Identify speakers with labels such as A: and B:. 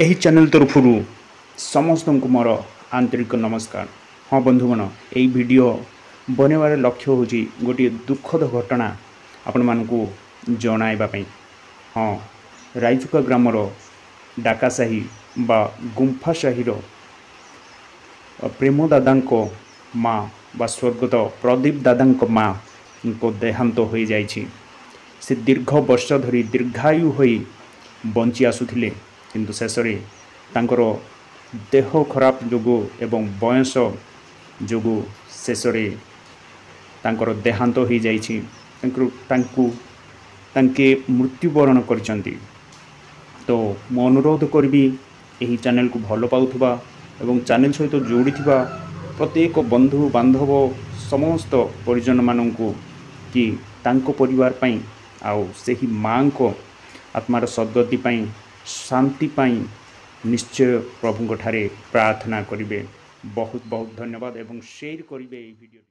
A: ଏହି ଚ୍ୟାନେଲ୍ ତରଫରୁ ସମସ୍ତଙ୍କୁ ମୋର ଆନ୍ତରିକ ନମସ୍କାର। ହଁ ବନ୍ଧୁଗଣ, ଏହି ଭିଡ଼ିଓ ବନେଇବାର ଲକ୍ଷ୍ୟ ହେଉଛି ଗୋଟିଏ ଦୁଃଖଦ ଘଟଣା ଆପଣମାନଙ୍କୁ ଜଣାଇବା ପାଇଁ। ହଁ, ରାଇଚୁକା ଗ୍ରାମର ଡାକାସାହି ବା ଗୁମ୍ଫା ସାହିର ପ୍ରେମ ଦାଦାଙ୍କ ମା ବା ସ୍ୱର୍ଗତ ପ୍ରଦୀପ ଦାଦାଙ୍କ ମାଙ୍କ ଦେହାନ୍ତ ହୋଇଯାଇଛି। ସେ ଦୀର୍ଘ ବର୍ଷ ଧରି ଦୀର୍ଘାୟୁ ହୋଇ ବଞ୍ଚି ଆସୁଥିଲେ, କିନ୍ତୁ ଶେଷରେ ତାଙ୍କର ଦେହ ଖରାପ ଯୋଗୁଁ ଏବଂ ବୟସ ଯୋଗୁଁ ଶେଷରେ ତାଙ୍କର ଦେହାନ୍ତ ହୋଇଯାଇଛି। ତାଙ୍କୁ ତାଙ୍କେ ମୃତ୍ୟୁବରଣ କରିଛନ୍ତି। ତ ମୁଁ ଅନୁରୋଧ କରିବି, ଏହି ଚ୍ୟାନେଲକୁ ଭଲ ପାଉଥିବା ଏବଂ ଚ୍ୟାନେଲ ସହିତ ଯୋଡ଼ିଥିବା ପ୍ରତ୍ୟେକ ବନ୍ଧୁ ବାନ୍ଧବ, ସମସ୍ତ ପରିଜନମାନଙ୍କୁ କି ତାଙ୍କ ପରିବାର ପାଇଁ ଆଉ ସେହି ମାଆଙ୍କ ଆତ୍ମାର ସଦ୍ଗତି ପାଇଁ, ଶାନ୍ତି ପାଇଁ ନିଶ୍ଚୟ ପ୍ରଭୁଙ୍କ ଠାରେ ପ୍ରାର୍ଥନା କରିବେ। ବହୁତ ବହୁତ ଧନ୍ୟବାଦ ଏବଂ ସେୟାର କରିବେ ଏହି ଭିଡ଼ିଓ।